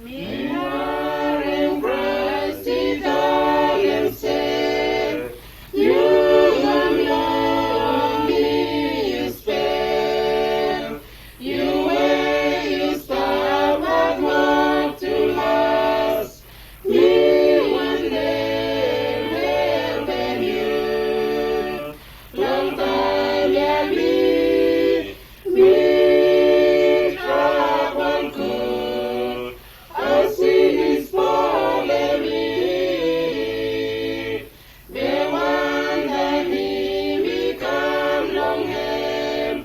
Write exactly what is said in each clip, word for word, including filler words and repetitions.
Mi hareng Kraist i tala en se, yu long mi yu spel, yu we yu stap hadwok tu mas, mi wantem helpem yu. Longtaem ya mi, mi trabol gud, a sin i spolem mi. Be wan dei mi, mi kam long hem,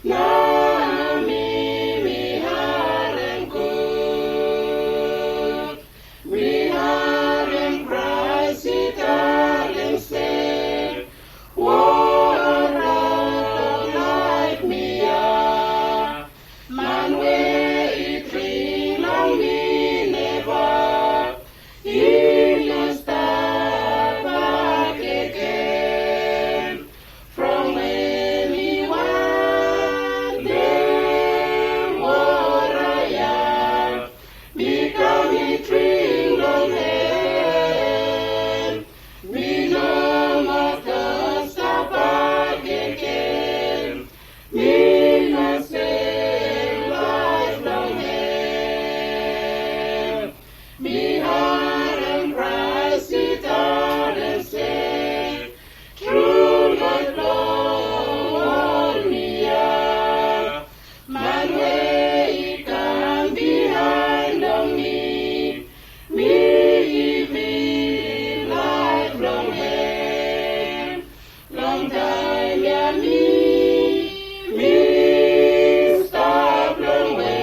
na mi, mi hareng gud. Mi hareng Kraist i tala en se, wot a rod long laef mi ya. Man we i dring long mi neva, i no stap bak again. From we mi wantem wota ya, mi kam mi dring long hem. Mi no mos døste bak again. Mi no sem laef long hem. Mi hareng Kraist i tala en se, tru laef long wol mi ya. Man we i kam bihaen long mi, mi gi mi laef long hem. Longtaem ya mi, mi stap longwe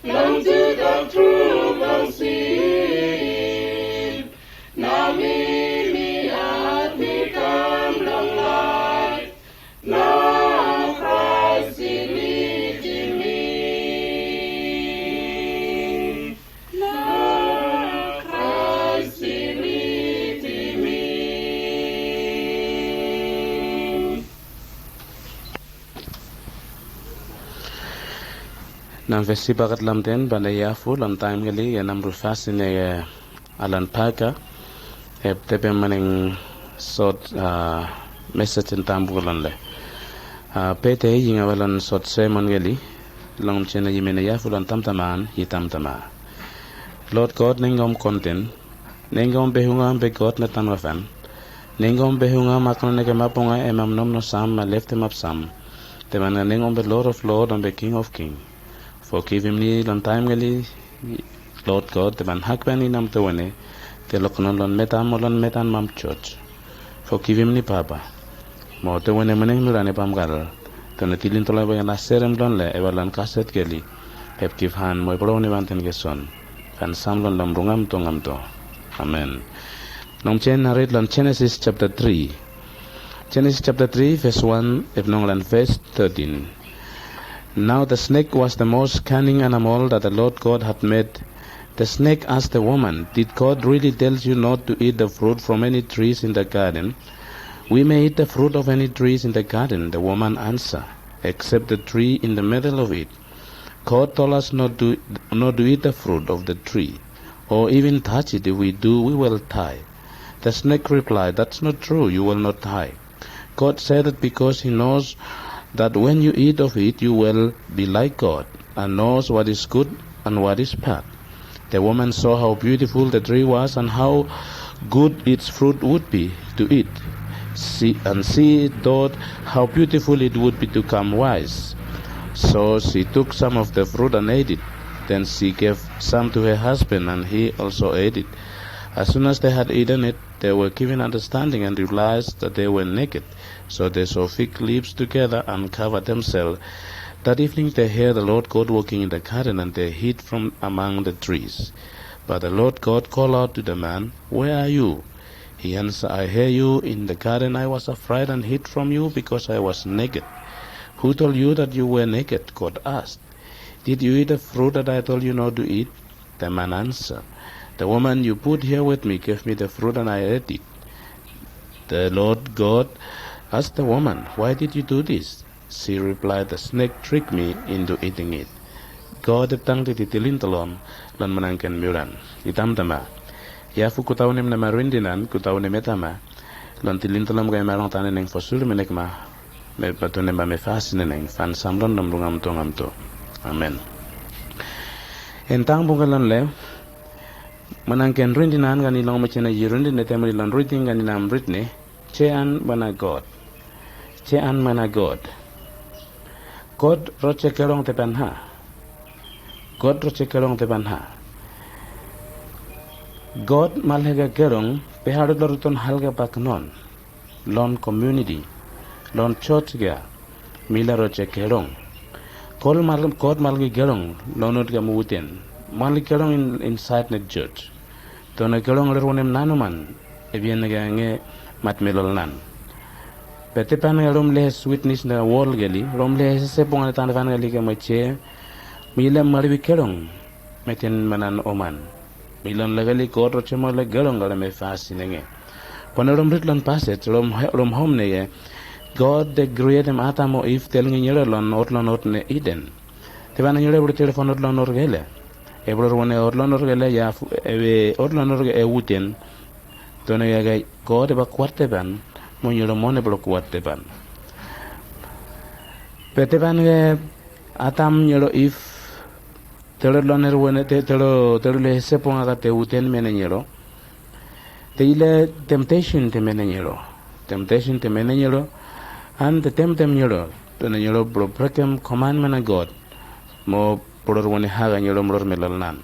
long tudak trup long sin. Naw mi, mi hat mi kam long laet. Naw Kraist i lidim mi. Naw Kraist i lidim mi. Nan fes i bakat lamten bane yafu lon taem ngi li, ya nam ru fas ine, eh, Alan Parker, eh, tepe maneng sot, ah, mesej in tambuku lon le. Ah, pete i nga we lon sot semon ngi li, lon cene i mene yafu lon tamtaman, i tamtama. Lord God, nengom konten, nengom behunga be God me tanwa fan, nengom behunga makno neke mabunga e mamnom no sam ma lefte map sam, te man nga nengom be Lord of Lord, om be King of King. Forgiving ni lon taem ngi li, Lord God, te man hakben i nam te wene, te lokon lon metam, o lon metam mam church. Forgiving ni Papa. Mo te wene meneng nura ne pamgal. Te ne tilin toloi be na serem lon le, e ba lon kaset ngi li. Hep givhan mo e bro ni wanten ngi son. Fan sam lon lam rungam to ngam to. Amen. Nong chen na rit lon Genesis chapter three. Genesis chapter three, verse one, ep nong lan verse thirteen. Now the snake was the most cunning animal that the Lord God had made. The snake asked the woman, "Did God really tell you not to eat the fruit from any trees in the garden?" "We may eat the fruit of any trees in the garden," the woman answered, "except the tree in the middle of it. God told us not to, not to eat the fruit of the tree, or even touch it. If we do, we will die." The snake replied, "That's not true. You will not die. God said that because he knows that when you eat of it, you will be like God, and knows what is good and what is bad." The woman saw how beautiful the tree was and how good its fruit would be to eat. She, and she thought how beautiful it would be to become wise. So she took some of the fruit and ate it. Then she gave some to her husband, and he also ate it. As soon as they had eaten it, they were given understanding and realized that they were naked. So they sewed fig leaves together and covered themselves. That evening they heard the Lord God walking in the garden, and they hid from among the trees. But the Lord God called out to the man, "Where are you?" He answered, "I heard you in the garden. I was afraid and hid from you because I was naked." "Who told you that you were naked?" God asked. "Did you eat the fruit that I told you not to eat?" The man answered, "The woman you put here with me gave me the fruit and I ate it." The Lord God asked the woman, "Why did you do this?" She replied, "The snake tricked me into eating it." God e btang titi tilintilom lon manangken miuran. I tamtama, ya fu kutaw nem na marindi nan, kutaw nem e tama lon tilintilom ga i marong tane neng fo sulu menekma me bato nem ba me fasine neng fan samlon dom lungamto ngamto. Amen. En tang bunga lon le manangken rindi nan gani long mecene yi rindi ne temri lon rindi gani nam ritne. Cean mana God. Cean mana God. God roce kelong tepan ha. God roce kelong tepan ha. God malhega kelong pe harut loruton halga pak non. Lon community, lon church ga mila roce kelong. God mal, God malgi kelong lon ut ga muten. Malgi kelong in, inside ne church. Tone kelong ler wonem nanuman e bien ga nge mat milol nan. Pe tepan ga rom lehes witness na wol geli, rom lehes se pungan tan fan geli ke mace. Mila marwi kelong meten manan oman. Milon legeli God roce mole kelong gale me fasine nge. Pone rom rit lon passage rom, rom hom nege. God de create em Adam o Eve tel ngi nyere lon ot lon ot ne Eden. Teban nyere bro tel fon ot lon ot gele. E bro wone ot lon ot gele ya fu, e ot lon ot ge e wuten. Tone ya ga God e ba kuat teban. Mo nyere mone bro kuat teban. Pe teban ge Adam nyere Eve. Telo lon er wene te, telo, telo le sepo nga ka te wuten mene nyero. Te ile temptation te mene nyero. Temptation te mene nyero. An te tem tem nyero. Tone nyero bro break em commandment of God. Mo bro wene haga nyero bro melal nan.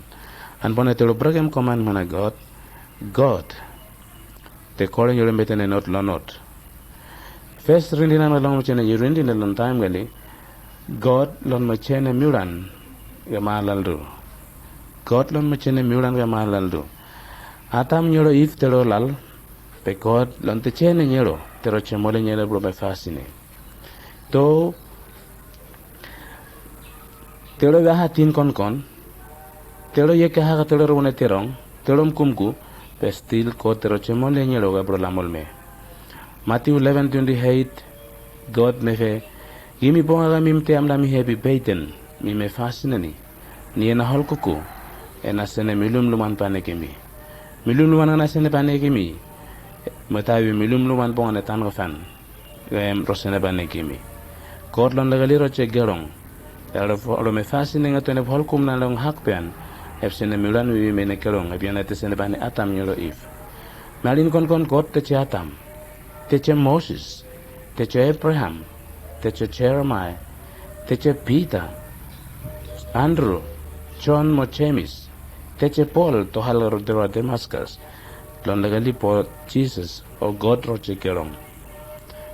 An pone telo break em commandment of God. God. Te kore nyoro mbete ne not lon not. First rindi nan ga long mecene yi rindi ne lon time gali. God lon mecene miuran ga malaldu. God lon mecene miuran ga malaldu. Adam nyoro Eve tero lal. Pe God lon te cene nyoro tero cemole nyoro bro me fasine. To tero ga ha tin konkon. Tero yeke ha ka tero ro wone terong tero mkumku. Pe still ko tero cemole nyoro ga bro lamol me. Matthew eleven twenty-eight. God me fe gimi bonga ga mi mte amda mi hebi beiten mi me fasineni. Ni ena holkuku ena sene milum luman pane kimi. Milum luman ena sene pane kimi. Metawi milum luman bonga ne tan gofan. Em rosene bane kimi. God lon legali roce gerong. Elo me fasine nga tone bol kum na long hakpen. Ep sene miulan wi mene gerong ep yana te sene bane Adam nyoro Eve. Malin konkon God te ce Adam, te ce Moses, te ce Abraham, te ce Jeremiah, te ce Peter, Andrew, John mo James, te ce Paul to hal rodero Damascus. Lon legali po Jesus o God roce gerong.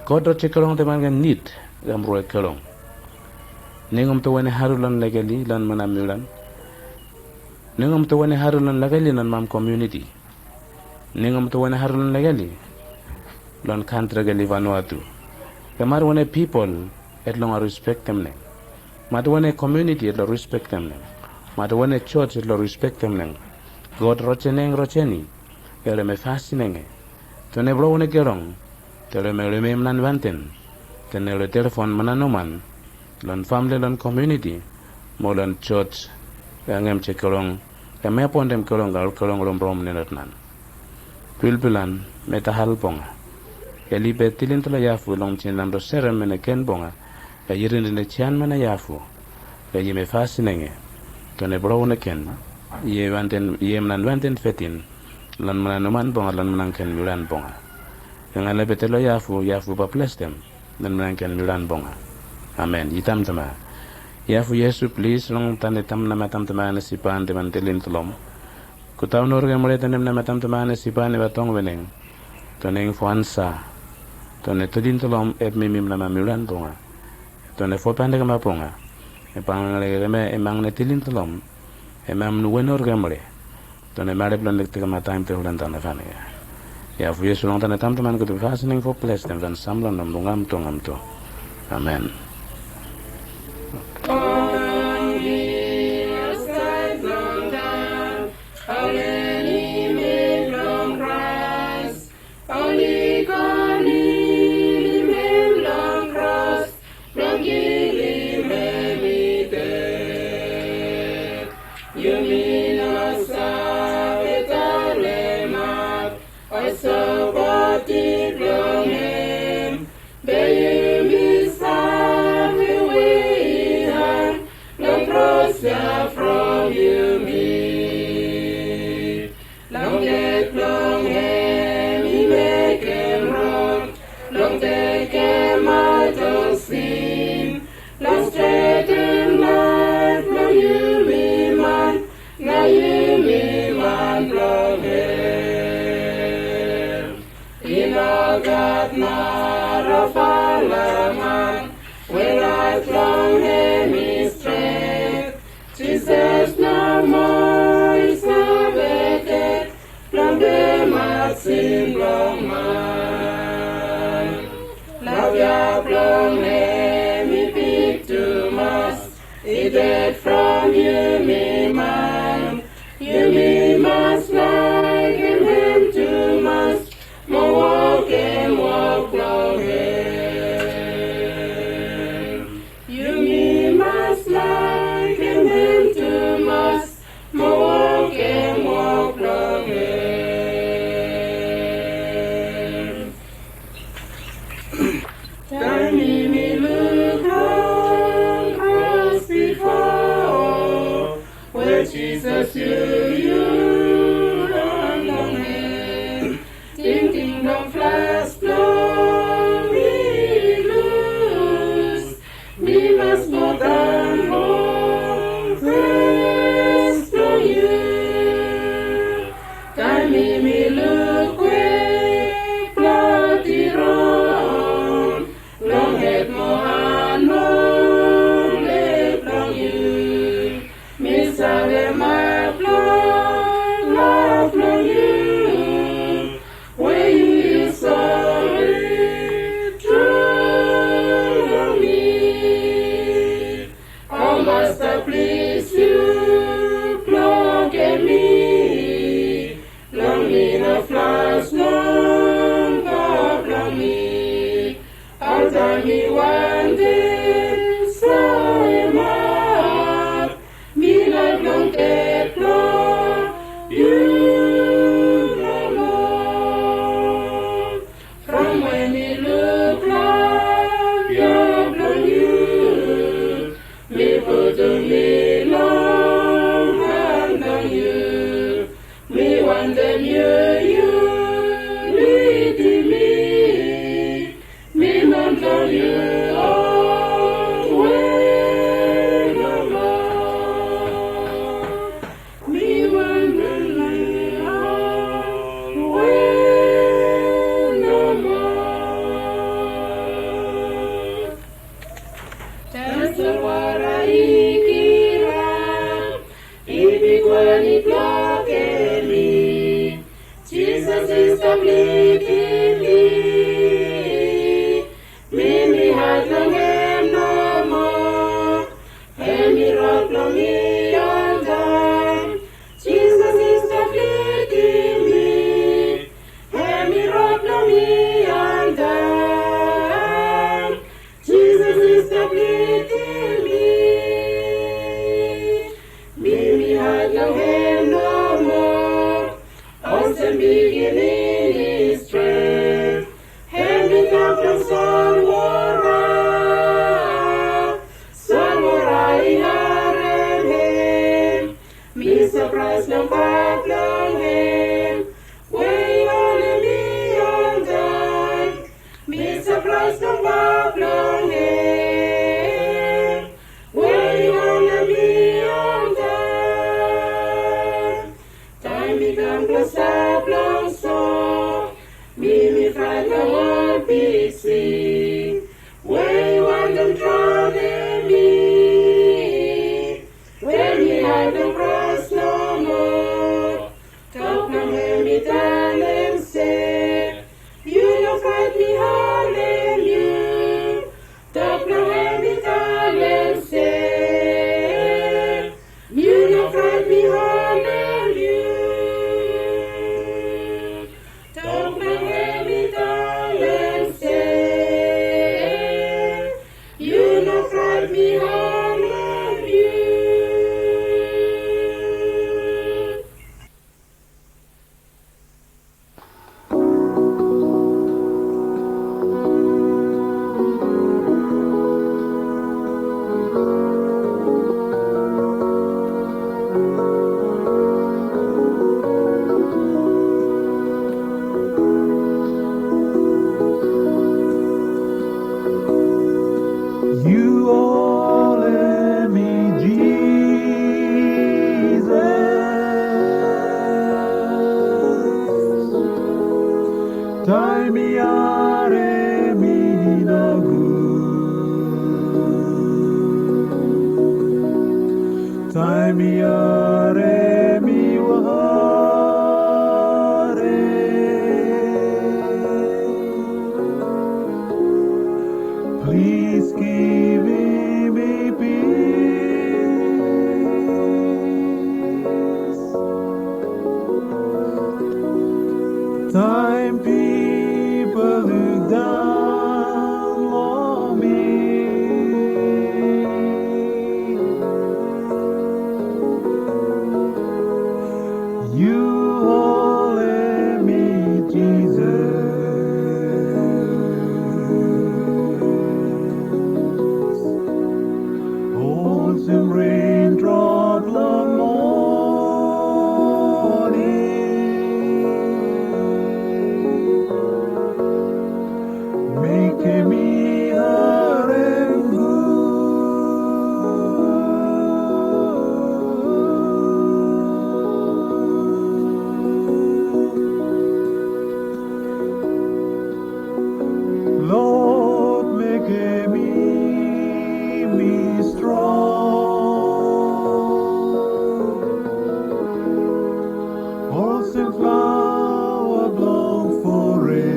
God roce kelong te man ga nit gam rue kelong. Nengom te wene haru lon legeli lon manam miulan. Nengom te wene haru lon legeli lon mam community. Nengom te wene haru lon legeli lon country geli Vanuatu. Ga mar wene people et long a respect them neng. Mar wene community et long respect them neng. Mar wene church et long respect them neng. God roce neng roce ni. Elo me fasine nge. Tone bro wene gerong. Telo me leme mnan wanten. Tene lo telefon mnan oman. Lon family lon community. Mo lon church. Ga ngem ce kelong. Ga me pondem kelong ga kelong lom brom nenot nan. Pilpilan me ta hal bonga. Eli be tilin tela yafu long cin lam do sere mene ken bonga. Ga yirin dene cian mene yafu. Ga yime fasine nge. Tone bro wene ken. Ye wanten ye mnan wanten fetin. Lon mnan oman bonga lon mnan ken miulan bonga. Nga lebe telo yafu yafu ba bless them. Lon mnan ken miulan bonga. Amen. Itam tama. Yafu Yesu please long tane tam nama tam tama ne sipan te man telin telom. Kutaw nor ge mole tane nama tam tama ne sipan ne batong weneng. Toneng fo ansa. Tone telin telom ep mimim nama miulan bonga. Tone fo pande kama bonga. Epang le reme emang ne telin telom. Emang nu wenor ge mole. Tone mare blon dek teke ma time te hulan tane fane. Yafu Yesu long tane tam teman kutu fas neng fo ples tem fan samlon nom lungam to ngam to. Amen. Yumi no sabe tale mat o sopoti blong hem. Be yumi sabe wei han long kros ya from yumi. Long ded blong hem i mekem rod, long tekem aut long sin, long streten laef blong yumi man, na yumi man blong hem. I no gat nara fala man we laef blong hem i stret. Jisas nomo i sabe ded blong dem mat sin blong man. Laef ya blong hem i big tumas, i ded from yumi man. Yumi mas laekem hem tumas, mo wokem wok blong hem. Yumi mas laekem hem tumas, mo wokem wok blong hem. Taem mi luk long kros bifo, we Jisas yu, yu hang long hem. Tingting blong flas blong mi lus, mi mas mo tan long fes blong yu. Taem mi luk we blad i ron long hed mo han long lef blong yu. Mi save mak long laf blong yu, we yu save tru long mi. O Masta, plis yu blong hem mi, long mi na flas long go blong mi. Altaem mi wantem sawe mak mi laef long ded blong yu nomo. From we mi luk laef blong yu, mi putum mi long han blong yu. Mi wantem yu, yu lidim mi. Mi mon blong yu olwe nomo. Mi mon blong yu olwe nomo. Taem solwara i kirap, i big wan i blok hem i. Jisas i stap lidim mi. Mi mi haid long hem nomo. Hem i rod blong mi oltaem. Jisas i stap lidim mi. Hem i rod blong mi oltaem. Jisas i stap lidim mi. Mi mi haid long hem nomo. Olsem biginin i stret. Hem i tok long solwara. Solwara i harem hem. Mi sapraes long bak blong hem. We i holem mi oltaem. Mi sapraes long bak blong hem. We i holem mi oltaem. Taem mi kam klosap long so, mi mi fraet long ol big sik. We i wantem dronem mi. We mi haid long kros nomo. Tok blong hem i talem se, yu no fraet mi holem yu. Tok blong hem i talem se, yu no fraet mi holem yu. Tok blong hem i talem se, yu no fraet mi holem yu. Mi are mi ware. Please give me peace. Time people look down on me. You hold me, Jesus. Hold some raindrop long morning. Make me harem good. Lord, make me, me strong. Hold some flower blom forest.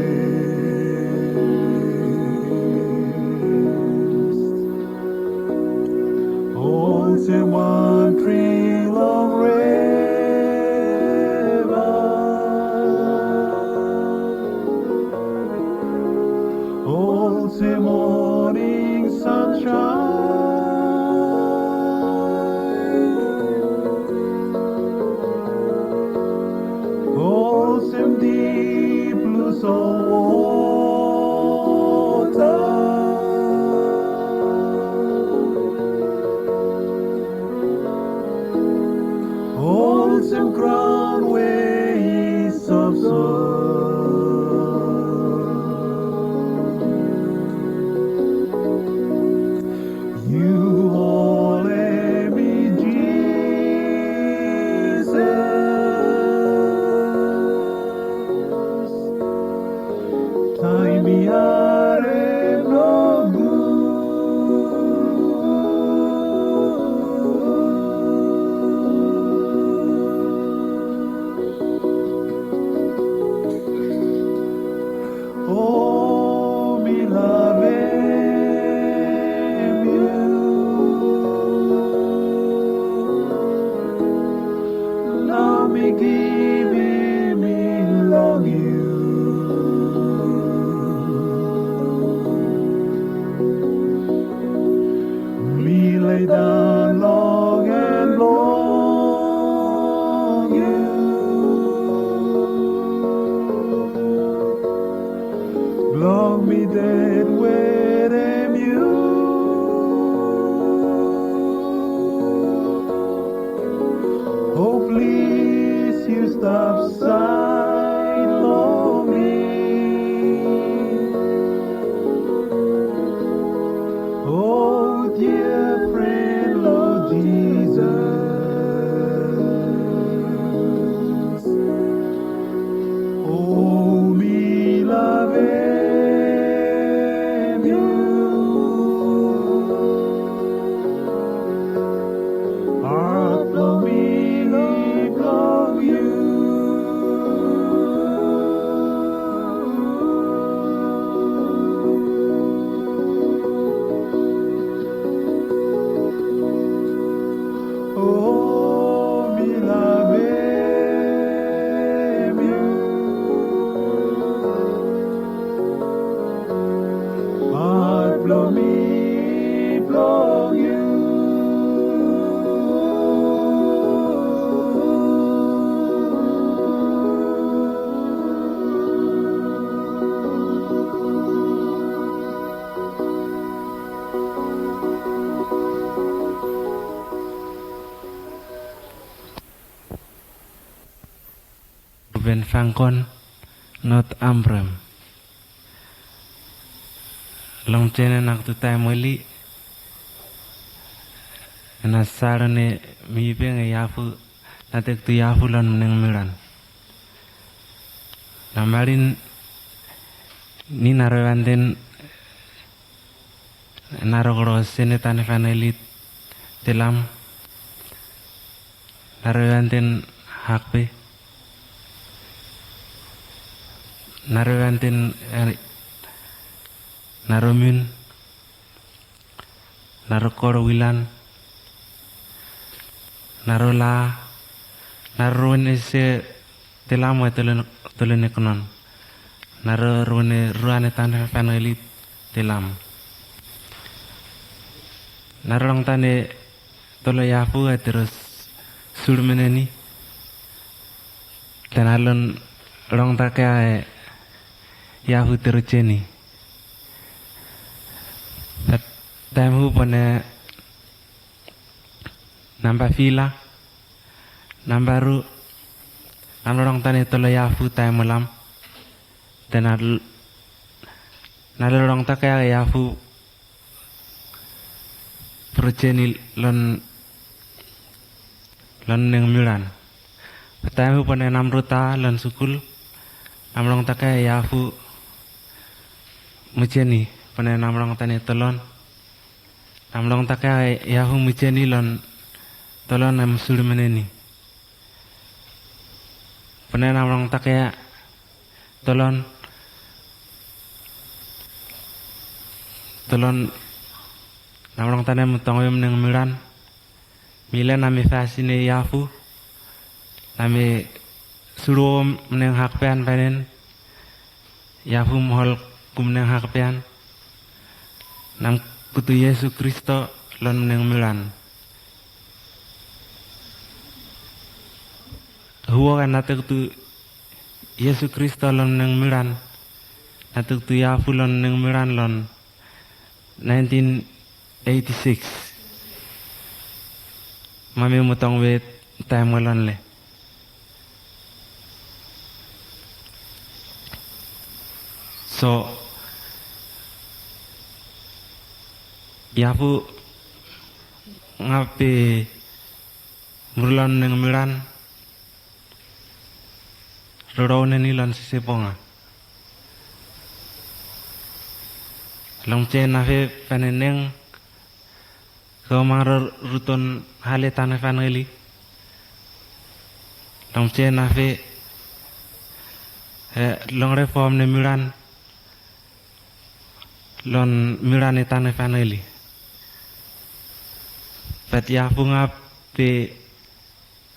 Hold some one tree long river. Hold some morning sunshine. Hold some deep blue salt water. Hold some crown waves of song. You hold me, Jesus. Time mi harem no good. O mi lavem yu, nao mi givim mi long yu. Mi ledan long han blong yu. Blong mi ded wetem yu. O plis yu stap saed long mi. O dia fren, Lord Jesus. O mi lavem yu. Hat blong mi, blong yu. O mi lavem yu. Hat blong mi, blong yu. Ruben Fangkon, North Ambrym. Long jenen ak tutay moli, e na saro ne mi beng e yafu, na tektu yafu lon meneng miran. Na marin ni na ro wanden, na ro koro sene tane fanaili telam. Naro wanten hakpe. Naro wanten, eh, naro min. Naro koro wilan. Naro la. Naro ruwen ese telam wa tolo-, tolonekonon. Naro ruwen ruane tane faneli telam. Naro rong tane tolo yafu a tero sulmeneni. Tana lon rong take a yafu tero jeni. Taim hu pone namba fila, namba ru, namba rong tane tolo yafu taim lam. Tana l-, nalo rong take a yafu Purjeni lon, lon nengneng miran. Taim hu pone namruta lon sukul, namrong take yafu mujeni, pone namrong tane tolon. Namrong take yafu mujeni lon tolon em sulmeneni. Pone namrong take tolon, tolon, namrong tane mutong we meneng miran. Mile name fasine yafu, name suru meneng hakpean panen. Yafu mohol ku meneng hakpean. Nam kutu Yesu Kristo lon meneng miran. Huo kan nate kutu Yesu Kristo lon meneng miran. Nate kutu yafu lon meneng miran lon nineteen eighty-six. Mame mutong we taim we lon le. So, yafu nga pe murlon meneng miran, roro neni lon sise ponga. Longce nafe paneneng, ko mangro ruton hale tane faneli. Longce nafe, eh, longre fom ne miran, lon miran e tane faneli. Pet yafu nga pe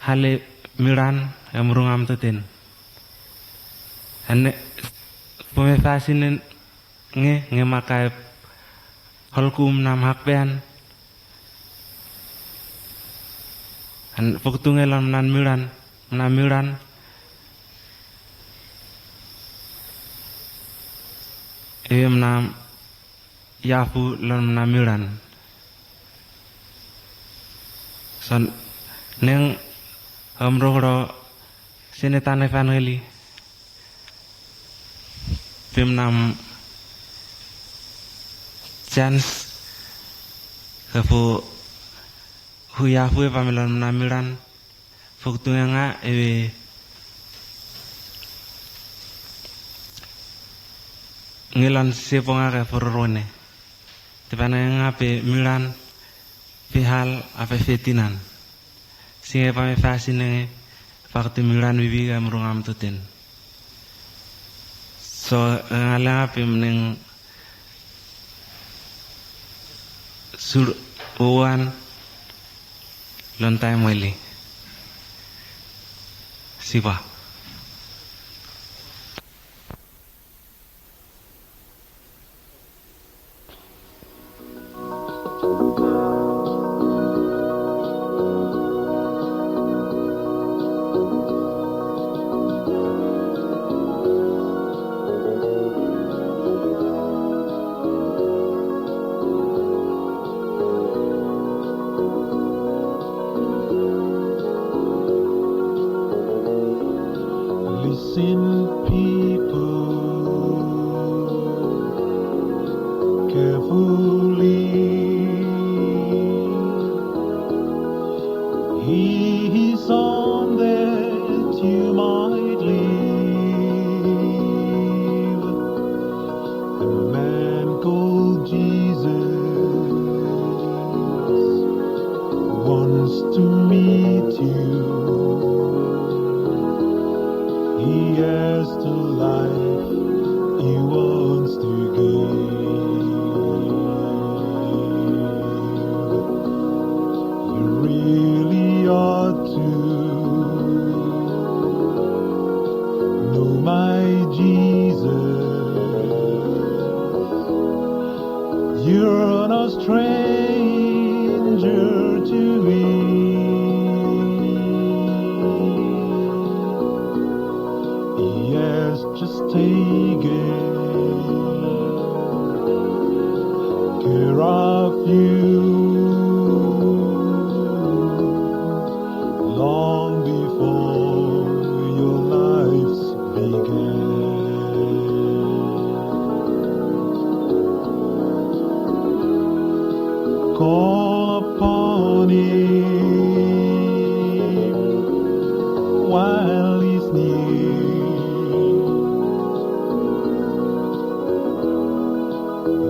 hale miran, em rungam teten. Ene, pome fasine nge, nge makaep hol ku menam hakpean. An foktu nge lon menam miran, menam miran. E menam yafu lon menam miran. Son neng om roro sene tane faneli. Pe menam chance. Hefu hu yafu e pame lon menam miran. Foktu nge nga ewe nge lon sise ponga ke fororone. Tepana nga pe miran, pe hal, ape fetinan. Singe pame fasine nge, faktu miran bibi ke murungam tuten. So, nga le nga pe meneng sur uwan lon taim weli. Sipa. Listen, people, carefully. Heed his song that you might live. A man called Jesus wants to meet you. to know my Jesus. You're no stranger to me. Yes, just take it care of you long before your life's began. Call upon him while he's near.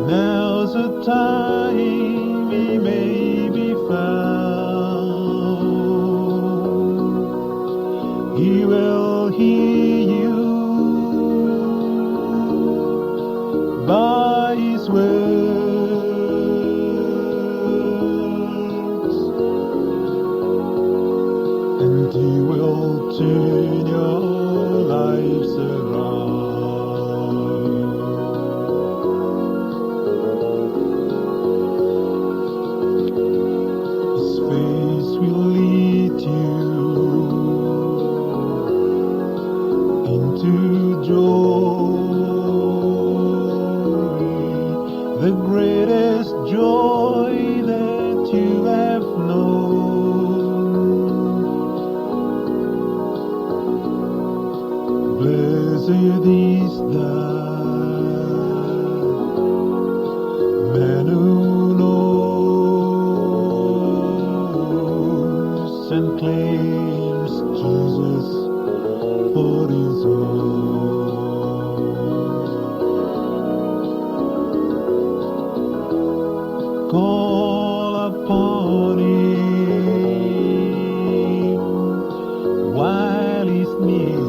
Now's the time he may be found. He will hear you by his words, and he will turn your lives around. His face will lead you into joy, the greatest joy that you have known. Blessed is the man who knows and claims Jesus for his own. Call upon him while he's near.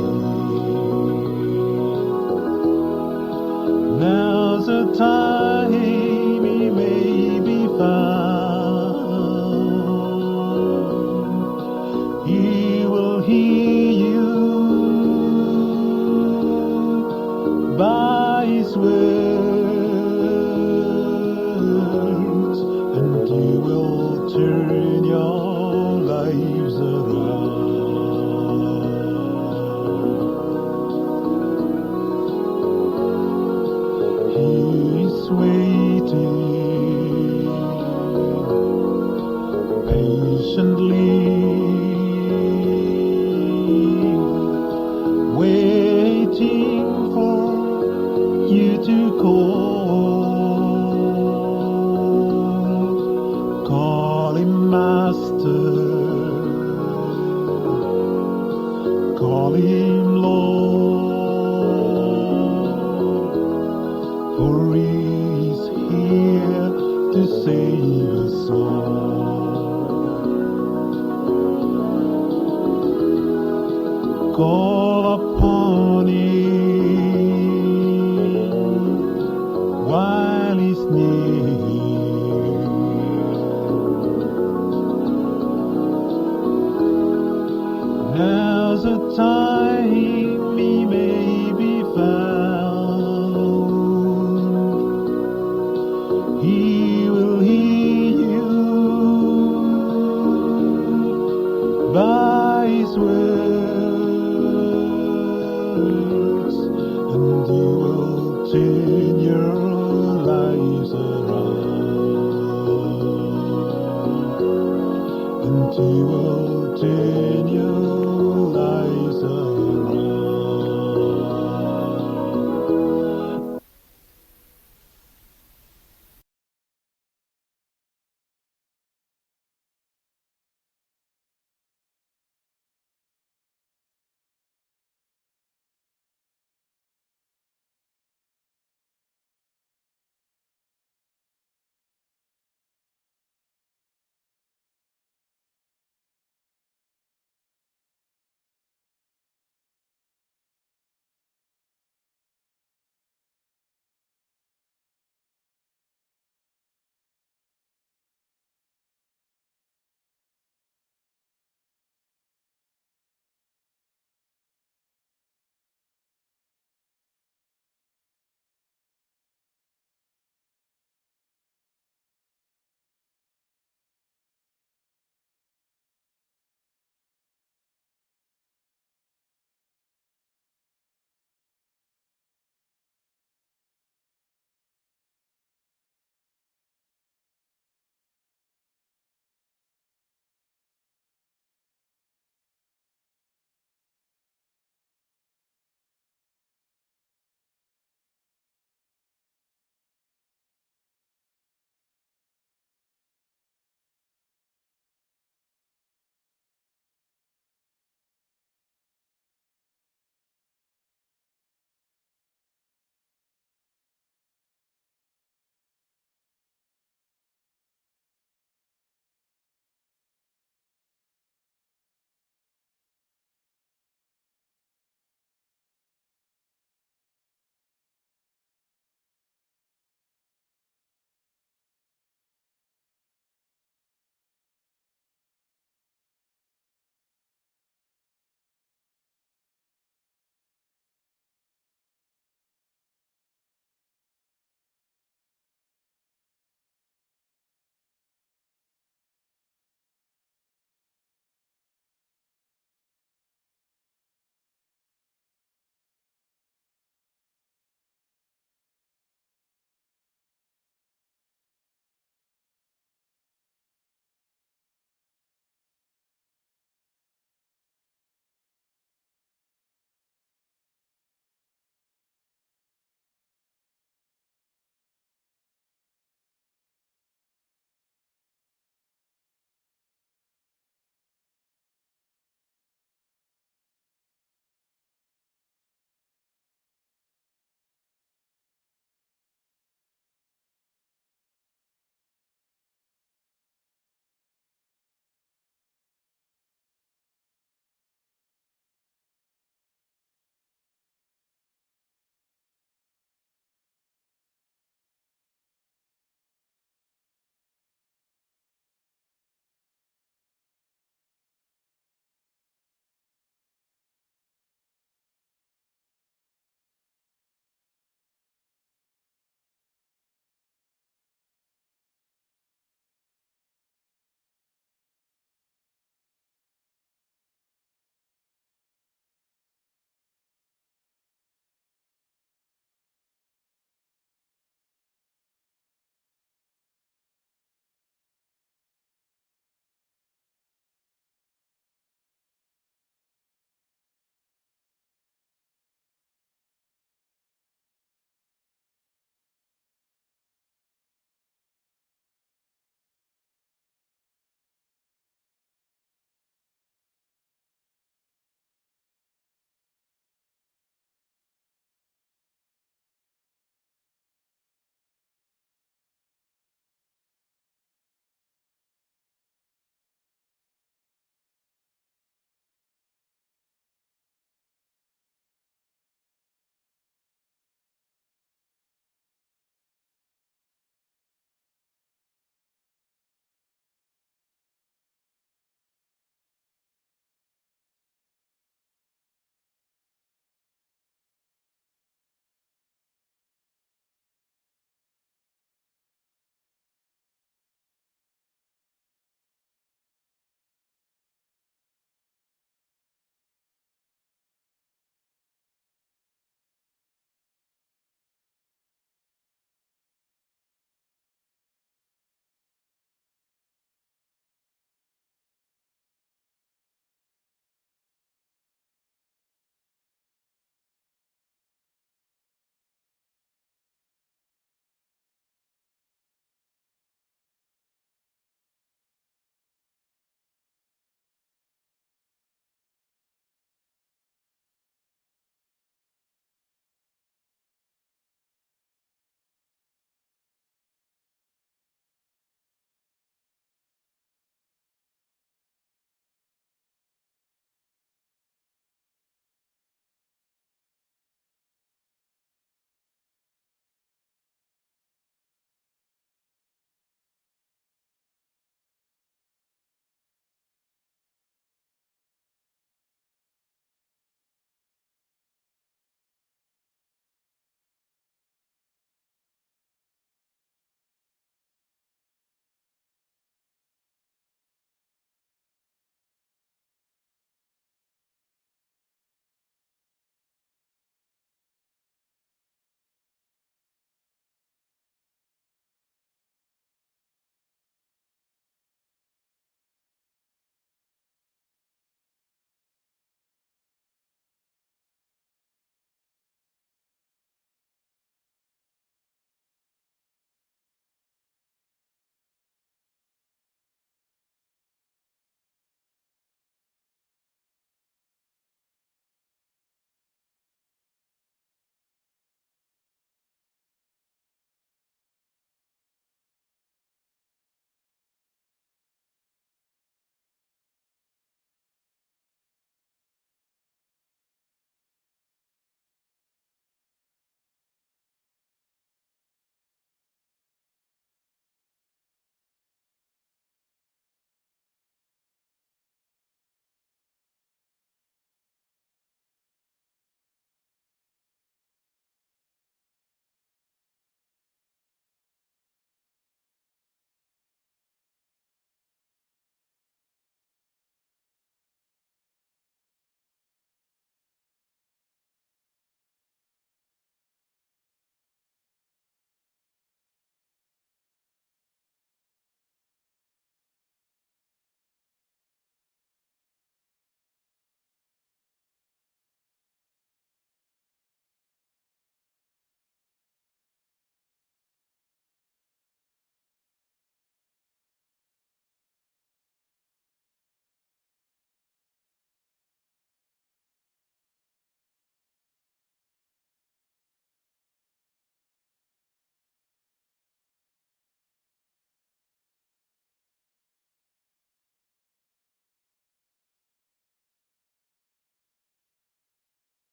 Now's the time he may be found. He will hear you by his words, and he will turn your lives around. He's waiting patiently, waiting for you to call. Call him, Master. Call him, Lord. For he's here to save us all. Call upon him while he's near. Now's the time he may be found. He will hear you by his words, and he will turn your lives around. And he will